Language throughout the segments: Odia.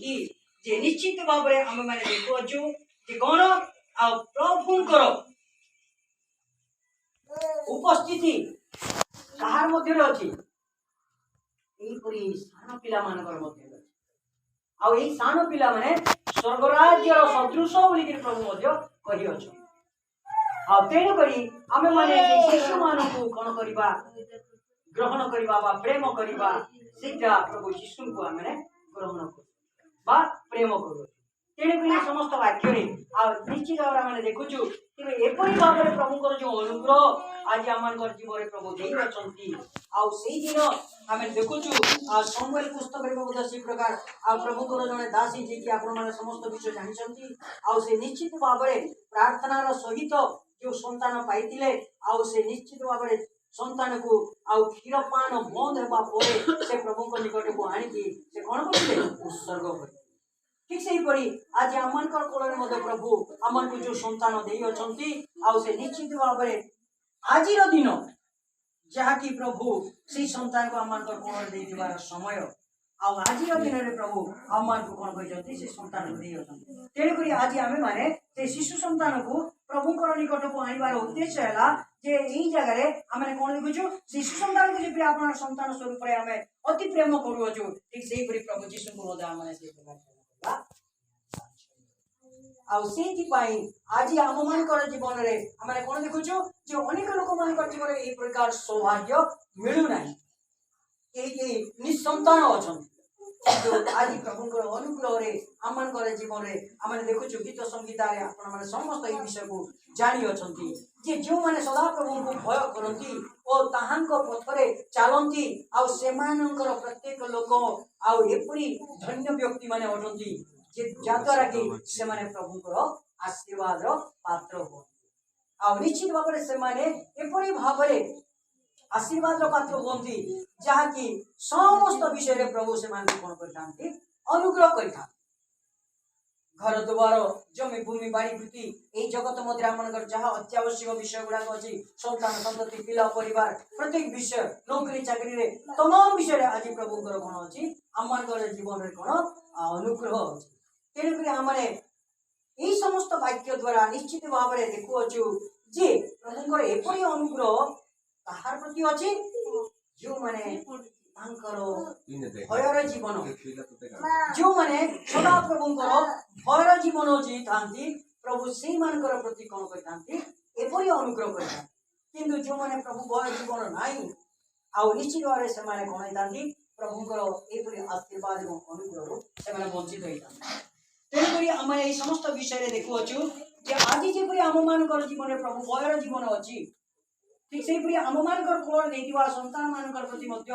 ଏହିକି ଯେ ନିଶ୍ଚିତ ଭାବରେ ଆମେମାନେ ଦେଖୁଅଛୁ ଯେ କଣ ଆଉ ପ୍ରଭୁଙ୍କର ଉପସ୍ଥିତି କାହାର ମଧ୍ୟରେ ଅଛି? ଏହିପରି ସାନ ପିଲାମାନଙ୍କର ମଧ୍ୟରେ ଅଛି। ଆଉ ଏଇ ସାନ ପିଲାମାନେ ସ୍ୱର୍ଗରାଜ୍ୟର ସଦୃଶ ବୋଲିକିରି ପ୍ରଭୁ ମଧ୍ୟ କହିଅଛନ୍ତି। ଆଉ ତେଣୁକରି ଆମେମାନେ ସେଇ ଶିଶୁମାନଙ୍କୁ କଣ କରିବା? ଗ୍ରହଣ କରିବା ବା ପ୍ରେମ କରିବା। ସେଇଟା ପ୍ରଭୁ ଯୀଶୁଙ୍କୁ ଆମେ ଗ୍ରହଣ କରୁ ବା ପ୍ରେମ କରୁ। ତେଣୁକରି ଏ ସମସ୍ତ ବାକ୍ୟରେ ଆଉ ନିଶ୍ଚିତ ଭାବରେ ଆମେ ଦେଖୁଛୁ, ତେବେ ଏପରି ଭାବରେ ପ୍ରଭୁଙ୍କର ଯେଉଁ ଅନୁଗ୍ରହ ଆଜି ଆମମାନଙ୍କର ଜୀବନରେ ପ୍ରଭୁ ଦେଇଅଛନ୍ତି। ଆଉ ସେଇଦିନ ଆମେ ଦେଖୁଛୁ, ଆଉ ସାମୁଏଲ ପୁସ୍ତକରେ ମଧ୍ୟ ସେଇ ପ୍ରକାର ଆଉ ପ୍ରଭୁଙ୍କର ଜଣେ ଦାସୀ, ଯିଏକି ଆପଣମାନେ ସମସ୍ତ ବିଷୟ ଜାଣିଛନ୍ତି, ଆଉ ସେ ନିଶ୍ଚିତ ଭାବରେ ପ୍ରାର୍ଥନାର ସହିତ ଯେଉଁ ସନ୍ତାନ ପାଇଥିଲେ, ଆଉ ସେ ନିଶ୍ଚିତ ଭାବରେ ସନ୍ତାନକୁ ଆଉ କ୍ଷୀରପାନ ବନ୍ଦ ହେବା ପରେ ସେ ପ୍ରଭୁଙ୍କ ନିକଟକୁ ଆଣିକି ସେ କଣ କରିଥିଲେ? ଉତ୍ସର୍ଗ କରିଥିଲେ। ଠିକ ସେହିପରି ଆଜି ଆମମାନଙ୍କର କୋଳରେ ମଧ୍ୟ ପ୍ରଭୁ ଆମମାନଙ୍କୁ ଯେଉଁ ସନ୍ତାନ ଦେଇଅଛନ୍ତି, ଆଉ ସେ ନିଶ୍ଚିତ ଭାବରେ ଆଜିର ଦିନ, ଯାହାକି ପ୍ରଭୁ ସେଇ ସନ୍ତାନକୁ ଆମମାନଙ୍କର କୋଳରେ ଦେଇଥିବାର ସମୟ, ଆଉ ଆଜିର ଦିନରେ ପ୍ରଭୁ ଆମମାନଙ୍କୁ କଣ କରିଛନ୍ତି? ସେ ସନ୍ତାନକୁ ଦେଇଅଛନ୍ତି। ତେଣୁକରି ଆଜି ଆମେମାନେ ସେ ଶିଶୁ ସନ୍ତାନକୁ ପ୍ରଭୁଙ୍କର ନିକଟକୁ ଆଣିବାର ଉଦ୍ଦେଶ୍ୟ ହେଲା ଯେ ଏଇ ଜାଗାରେ ଆମେ କଣ ଦେଖୁଛୁ? ଶିଶୁ ସନ୍ତାନକୁ ଯେପରି ଆପଣ ସନ୍ତାନ ସ୍ୱରୂପରେ ଆମେ ଅତି ପ୍ରେମ କରୁଅଛୁ, ଠିକ ସେହିପରି ପ୍ରଭୁ ଯୀଶୁଙ୍କୁ ମଧ୍ୟ ଆମେ ସେଇ ପ୍ରକାର ପ୍ରେମ କରିବା। ଆଉ ସେଇଥିପାଇଁ ଆଜି ଆମମାନଙ୍କର ଜୀବନରେ ଆମେ କଣ ଦେଖୁଛୁ ଯେ ଅନେକ ଲୋକମାନଙ୍କର ଜୀବନରେ ଏଇ ପ୍ରକାର ସୌଭାଗ୍ୟ ମିଳୁନାହିଁ। କେହି କେହି ନିଃସନ୍ତାନ ଅଛନ୍ତି। କିନ୍ତୁ ଆଜି ପ୍ରଭୁଙ୍କର ଅନୁଗ୍ରହରେ ଆମମାନଙ୍କର ଜୀବନରେ ଆମେ ଦେଖୁଛୁ, ଗୀତ ସଂହିତାରେ ଆପଣମାନେ ସମସ୍ତ ଏଇ ବିଷୟକୁ ଜାଣିଅଛନ୍ତି ଯେ ଯେଉଁମାନେ ସଦାପ୍ରଭୁଙ୍କୁ ଭୟ କରନ୍ତି ଓ ତାହାଙ୍କ ପଥରେ ଚାଲନ୍ତି, ଆଉ ସେମାନଙ୍କର ପ୍ରତ୍ୟେକ ଲୋକ ଆଉ ଏପରି ଧନ୍ୟ ବ୍ୟକ୍ତିମାନେ ଅଟନ୍ତି ଯେ ଯାଦ୍ୱାରା କି ସେମାନେ ପ୍ରଭୁଙ୍କର ଆଶୀର୍ବାଦର ପାତ୍ର ହୁଅନ୍ତି। ଆଉ ନିଶ୍ଚିତ ଭାବରେ ସେମାନେ ଏପରି ଭାବରେ ଆଶୀର୍ବାଦର ପାତ୍ର ହୁଅନ୍ତି, ଯାହାକି ସମସ୍ତ ବିଷୟରେ ପ୍ରଭୁ ସେମାନଙ୍କୁ କଣ କରିଥାନ୍ତି? ଅନୁଗ୍ରହ କରିଥାନ୍ତି। ଘର ଦୁଆର, ଜମି ଭୂମି, ବାଡ଼ି, ବୃତ୍ତି, ଏଇ ଜଗତ ମଧ୍ୟରେ ଆମମାନଙ୍କର ଯାହା ଅତ୍ୟାବଶ୍ୟକ ବିଷୟ ଗୁଡାକ ଅଛି, ସନ୍ତାନ ସନ୍ତତି, ପିଲା, ପରିବାର, ପ୍ରତ୍ୟେକ ବିଷୟ, ନୌକରି ଚାକିରିରେ, ତମାମ ବିଷୟରେ ଆଜି ପ୍ରଭୁଙ୍କର କଣ ଅଛି? ଆମମାନଙ୍କର ଜୀବନରେ କଣ ଅନୁଗ୍ରହ ଅଛି। ତେଣୁକରି ଆମେ ଏଇ ସମସ୍ତ ବାକ୍ୟ ଦ୍ୱାରା ନିଶ୍ଚିତ ଭାବରେ ଦେଖୁଅଛୁ ଯେ ପ୍ରଭୁଙ୍କର ଏପରି ଅନୁଗ୍ରହ କାହାର ପ୍ରତି ଅଛି? ଯେଉଁମାନେ ତାଙ୍କର ଭୟର ଜୀବନ, ଯେଉଁମାନେ ସଦାପ୍ରଭୁଙ୍କର ଭୟର ଜୀବନ ଜିଇଥାନ୍ତି, ପ୍ରଭୁ ସେଇମାନଙ୍କର ପ୍ରତି କଣ କରିଥାନ୍ତି? ଏପରି ଅନୁଗ୍ରହ କରିଥାନ୍ତି। କିନ୍ତୁ ଯେଉଁମାନେ ପ୍ରଭୁ ଭୟ ଜୀବନ ନାହିଁ, ଆଉ ନିଶ୍ଚିତ ଭାବରେ ସେମାନେ କଣ ହେଇଥାନ୍ତି? ପ୍ରଭୁଙ୍କର ଏପରି ଆଶୀର୍ବାଦ ଏବଂ ଅନୁଗ୍ରହରୁ ସେମାନେ ବଞ୍ଚିତ ହେଇଥାନ୍ତି। ତେଣୁକରି ଆମେ ଏଇ ସମସ୍ତ ବିଷୟରେ ଦେଖୁଅଛୁ ଯେ ଆଜି ଯେପରି ଆମମାନଙ୍କର ଜୀବନରେ ପ୍ରଭୁ ଭୟର ଜୀବନ ଅଛି, ଠିକ ସେହିପରି ଆମମାନଙ୍କର କୋଳରେ ଦେଇଥିବା ସନ୍ତାନମାନଙ୍କର ପ୍ରତି ମଧ୍ୟ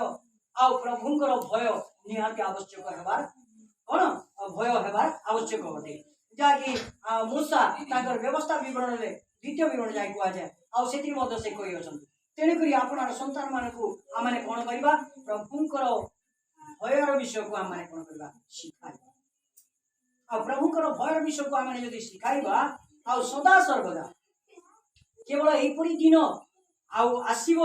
ଆଉ ପ୍ରଭୁଙ୍କର ଭୟ ନିହାତି ଆବଶ୍ୟକ ହେବାର କଣ ଭୟ ହେବାର ଆବଶ୍ୟକ ଅଟେ। ଯାହାକି ମୂଷା ତାଙ୍କର ବ୍ୟବସ୍ଥା ବିବରଣରେ ଦ୍ୱିତୀୟ ବିବରଣ ଯାଇ କୁହାଯାଏ, ଆଉ ସେଥିରେ ମଧ୍ୟ ସେ କହିଅଛନ୍ତି। ତେଣୁକରି ଆପଣାର ସନ୍ତାନମାନଙ୍କୁ ଆମେ କଣ କରିବା? ପ୍ରଭୁଙ୍କର ଭୟର ବିଷୟକୁ ଆମେ କଣ କରିବା? ଶିଖାଇବା। ଆଉ ପ୍ରଭୁଙ୍କର ଭୟର ବିଷୟକୁ ଆମେ ଯଦି ଶିଖାଇବା, ଆଉ ସଦା ସର୍ବଦା କେବଳ ଏହିପରି ଦିନ ଆଉ ଆସିବ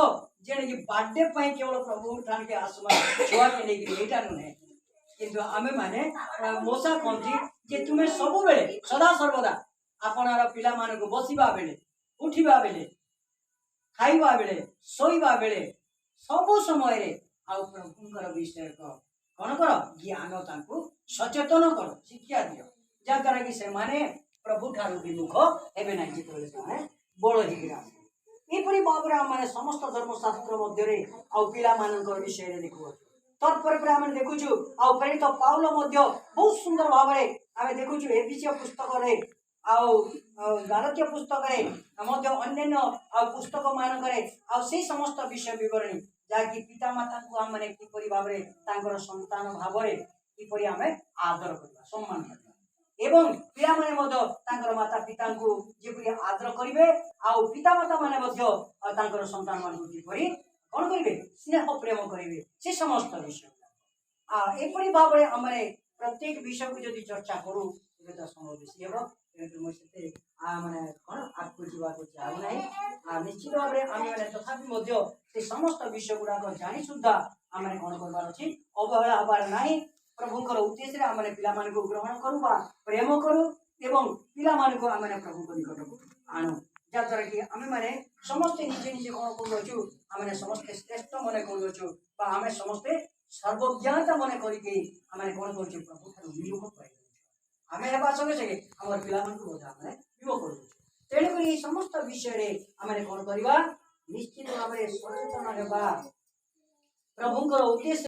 ଯେଣିକି ବାର୍ଥଡେ ପାଇଁ କେବଳ ପ୍ରଭୁ ଠାଣିକି ଆସବା ଛୁଆକେ ନେଇକିରି, ଏଇଟା ନୁହେଁ। କିନ୍ତୁ ଆମେମାନେ ମୋଶା କହନ୍ତି ଯେ ତୁମେ ସବୁବେଳେ ସଦା ସର୍ବଦା ଆପଣାର ପିଲାମାନଙ୍କୁ ବସିବା ବେଳେ, ଉଠିବା ବେଳେ, ଖାଇବା ବେଳେ, ଶୋଇବା ବେଳେ, ସବୁ ସମୟରେ ଆଉ ପ୍ରଭୁଙ୍କର ବିଷୟକ କଣ କର? ଜ୍ଞାନ ତାଙ୍କୁ ସଚେତନ କର, ଶିକ୍ଷା ଦିଅ, ଯାହାଦ୍ୱାରା କି ସେମାନେ ପ୍ରଭୁ ଠାରୁ ବିମୁଖ ହେବେ ନାହିଁ ଯେତେବେଳେ ସେମାନେ ବଡ଼ ହେଇକିରି ଆସିବେ। ଏପରି ଭାବରେ ଆମେ ସମସ୍ତ ଧର୍ମଶାସ୍ତ୍ର ମଧ୍ୟରେ ଆଉ ପିଲାମାନଙ୍କର ବିଷୟରେ ଦେଖୁଅଛୁ। ତାପରେ ପରେ ଆମେ ଦେଖୁଛୁ, ଆଉ ପ୍ରେରିତ ପାଉଲ ମଧ୍ୟ ବହୁତ ସୁନ୍ଦର ଭାବରେ ଆମେ ଦେଖୁଛୁ ଏଫିସୀୟ ପୁସ୍ତକରେ ଆଉ ଗାଲତୀୟ ପୁସ୍ତକରେ ମଧ୍ୟ, ଅନ୍ୟାନ୍ୟ ଆଉ ପୁସ୍ତକ ମାନଙ୍କରେ, ଆଉ ସେଇ ସମସ୍ତ ବିଷୟ ବିବରଣୀ, ଯାହାକି ପିତାମାତାଙ୍କୁ ଆମେ କିପରି ଭାବରେ ତାଙ୍କର ସନ୍ତାନ ଭାବରେ କିପରି ଆମେ ଆଦର କରିବା, ସମ୍ମାନ କରିବା, ଏବଂ ପିଲାମାନେ ମଧ୍ୟ ତାଙ୍କର ମାତା ପିତାଙ୍କୁ ଯେପରି ଆଦର କରିବେ, ଆଉ ପିତାମାତା ମାନେ ମଧ୍ୟ ଆଉ ତାଙ୍କର ସନ୍ତାନମାନଙ୍କୁ କିପରି କଣ କରିବେ? ସ୍ନେହ ପ୍ରେମ କରିବେ, ସେ ସମସ୍ତ ବିଷୟ। ଆଉ ଏପରି ଭାବରେ ଆମେ ପ୍ରତ୍ୟେକ ବିଷୟକୁ ଯଦି ଚର୍ଚ୍ଚା କରୁ, ତେବେ ତ ସମୟ ବେଶୀ ହେବ। ତେଣୁ ମୁଁ ସେତେ ମାନେ କଣ ଆଗକୁ ଯିବାକୁ ଚାହୁଁନାହିଁ। ନିଶ୍ଚିତ ଭାବରେ ଆମେ ତଥାପି ମଧ୍ୟ ସେ ସମସ୍ତ ବିଷୟ ଗୁଡାକ ଜାଣି ସୁଦ୍ଧା ଆମେ କଣ କରିବାର ଅଛି? ଅବହେଳା ହେବାର ନାହିଁ। ପ୍ରଭୁଙ୍କର ଉଦ୍ଦେଶ୍ୟରେ ଆମେ ପିଲାମାନଙ୍କୁ ଗ୍ରହଣ କରୁ ବା ପ୍ରେମ କରୁ ଏବଂ ପିଲାମାନଙ୍କୁ ଆମେ ପ୍ରଭୁଙ୍କ ନିକଟକୁ ଆଣୁ, ଯାହାଦ୍ୱାରା କି ଆମେମାନେ ସମସ୍ତେ ନିଜେ ନିଜେ କ'ଣ କରୁଅଛୁ? ଆମେ ସମସ୍ତେ ଶ୍ରେଷ୍ଠ ମନେ କରୁଅଛୁ ବା ଆମେ ସମସ୍ତେ ସର୍ବଜ୍ଞାତା ମନେ କରିକି ଆମେ କ'ଣ କରୁଛୁ? ପ୍ରଭୁଠାରୁ ବିମୁଖ କରିଦେଉଛୁ। ଆମେ ହେବା ସଙ୍ଗେ ସଙ୍ଗେ ଆମର ପିଲାମାନଙ୍କୁ ମଧ୍ୟ ଆମେ ବିମୁଖ କରୁଛୁ। ତେଣୁକରି ଏଇ ସମସ୍ତ ବିଷୟରେ ଆମେ କ'ଣ କରିବା? ନିଶ୍ଚିତ ଭାବରେ ସଚେତନ ହେବା ପ୍ରଭୁଙ୍କର ଉଦ୍ଦେଶ୍ୟ।